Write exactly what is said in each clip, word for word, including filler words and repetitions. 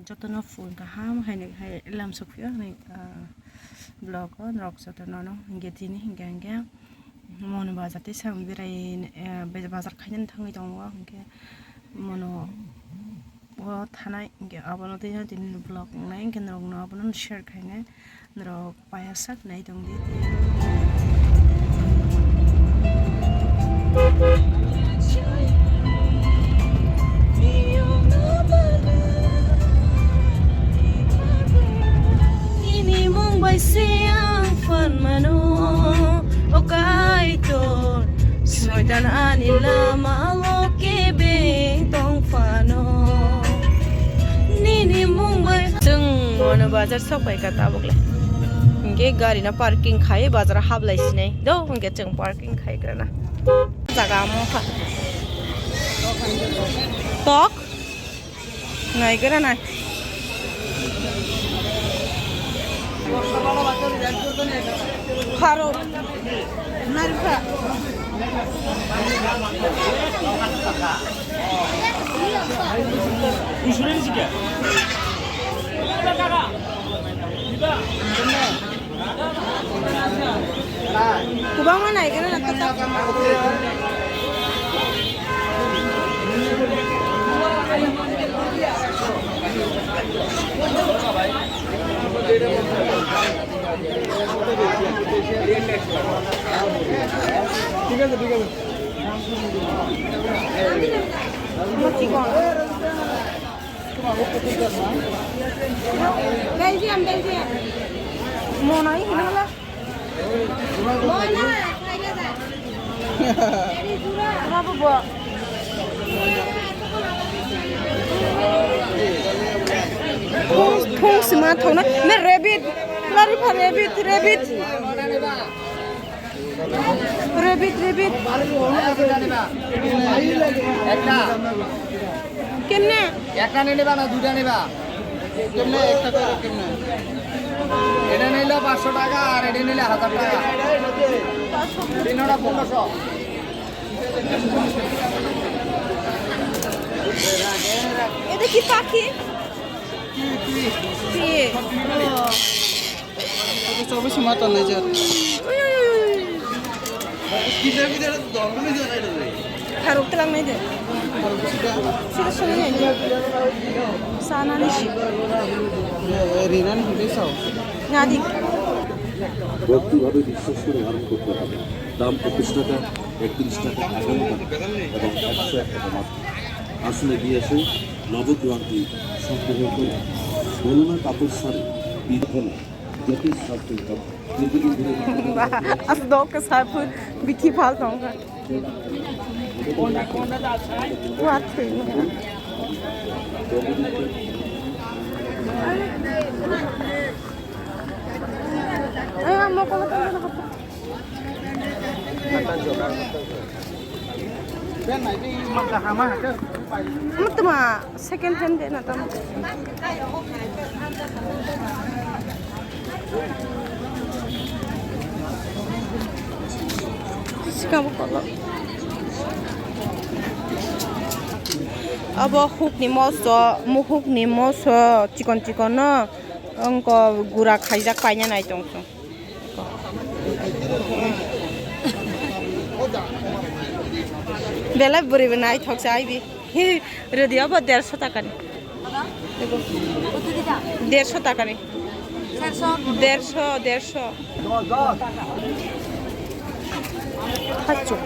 Jotono phone kaham haino hai lam sokphio ani, ah, vlog o norok jotono no hinkhe tini hinkhe hinkhe Monu bazar tei samung berai, eh, be-, bazar khainani thangwi tongo hinkhe Monu o thanai hinkhe abono tei tini vlog wngnai hinkhe norokno abono share khainai norok. Payasa nai tong di. Nini mung bai se ang phan mano, o Kaitor, soitan ani lama o kebe tong phano. Nini mung bai. Chwng mano bazar sok bai kha tabuk le. Hinkhe gari no parking khai bazar hablai sinai do, hinkhe chwng parking khai grana. Jaga amo kha. Tok. Nai grana. Pharo. Narikha. Insurance kya? Kubangma nai gana na kata. ঠিক আছে, ঠিক আছে। Belgium, Belgium. Monai hina hala. Mona, Thailand. Eri jura. Babu bo. Thong, thong sima thong na. Me rabbit. Lari pha rabbit, rabbit. Rabbit, rabbit. একটা। কেমনে? একটা নিবা না দুইটা নিবা? কেমনে একটা করে কেমনে? এটা নিলে পাঁচশো টাকা আর এটা নিলে হাজার টাকা। তিনটা পনেরোশো। এটা কি পাখি? কি, কি? কি? ও। Ito, sabi si mata na dyan. Uy, uy, uy, uy. Kita, kita, dami dyan na ito, eh. Pharuk talang na ito. Pharuk sida. Sida sida na ito. Sana ni si. Eh, eh, Rina ni hindi sa. Ngadi. ভক্তিভাবে বিশ্বাস করে ধারণ করতে হবে। দাম একুশ টাকা, একত্রিশ টাকা, এগারো টাকা এবং একশো এক টাকা মাত্র। আসলে গিয়ে এসে নবগ্রন্থি সংগ্রহ করে বলো না কাপড় শাড়ি, বিধনা, যত সাধ্য তত। দীর্ঘদিন ধরে Ba, as dok ka sabu biki phal tong ka. What thing? Ay, amo ko. Amo tama second hand de na tamo. Sikamo kolo. Abo hukni moso, muhukni moso, chikon chikon no, ongko gura khaijak paina nai tong. Belai bwrwi bo naithok se aibi. Rwdi obo derso taka ni. Derso taka ni. Derso, derso. Hachcho.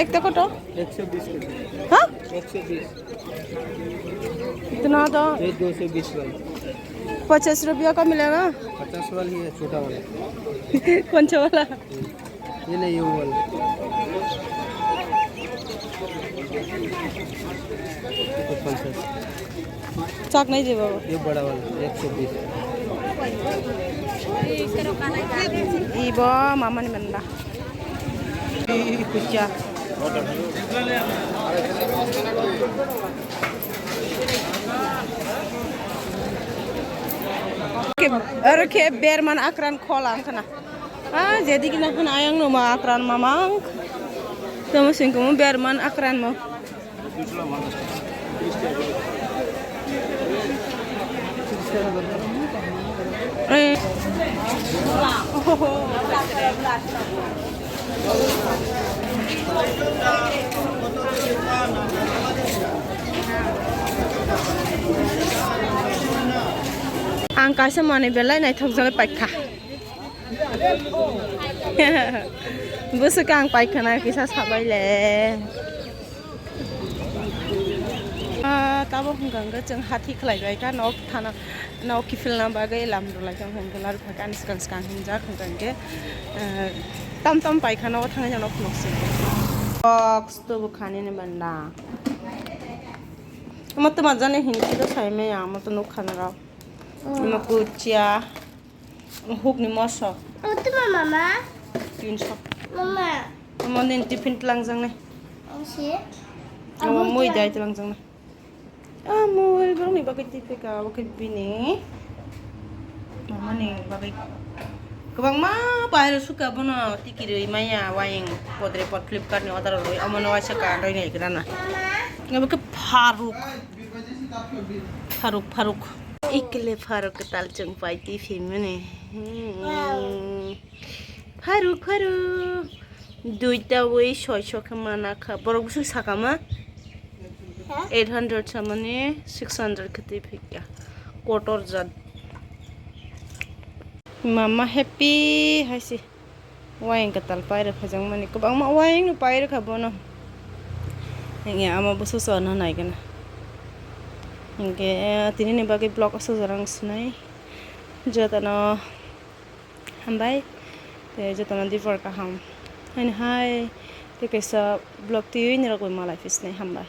Ekta koto? একশো বিশ কেজি। হ্যাঁ? একশো বিশ। इतना तो ये दो सौ बीस वाला। पचास रुपया का मिलेगा? पचास वाली है, छोटा वाला। कौन सा वाला? ये नहीं, ये वाला। ये तो पचास। Chak nai je baba. ये बड़ा वाला, एक सौ बीस। Ibo mama ni manda. Kucha. Oro khe berman akran khola wngkhana. Ah, jadi kena khana ayang no ma akran mamang. Tamo singkumo berman akran mo. Eh. Ang kaisa manwi belai naithokjagwi paikha. Bwswk ang paikhana kisa sabai le. Ah, tabuk hwnkha hwnkhe chwng hathi khlai bai kha nok thana, nok kiphilna bagwi lam rwlai tong hwnkhe larwkha khe ani swkang swkang hinjak hwnkha hwnkhe, eh, tam tam paikhana o thangwi jano phunuk se. Box tubu khani ni banda. Omo twma jani hinwi khe sai maya, omo to nuk khana rok. Omo kuchia. Hukni moso. Omo tuma mama. Tinso. Mama. Omo nini tiffin tlangjak nai. Ang si. Omo mui dai tlangjak nai. Ah, mui borokni bagwi tiffin ka, omo khe bini. Mamani bagwi. Kwbangma bayro suka bono tikirwi maya wayeng podre pod Flipkart ni order rwi omo no waisa ka rwi nai grana. Mama. Omo khe pharuk. Pharuk, pharuk. Ikle pharuk kwtal chwng pai twi phimani. Hmm. Pharuk, pharuk. Duita wi soiso khe mana kha. Borok bwswk sakama? Ha? Eight hundred samani six hundred khe twi phikya. Kotor jat. Mama happy hai se. Wayang kwtal pairok phaijakmani, kwbangma wayang no pairokha bono. Hingya ama bwswk chorna naigwna. Hinkhe, eh, tinini bagwi vlog aswk jora ang swnai. Jotono hambai, tei jotono dibor kaham. Haino hai, tei kaisa vlog twiwi nirok bai malai phi swnai, hambai.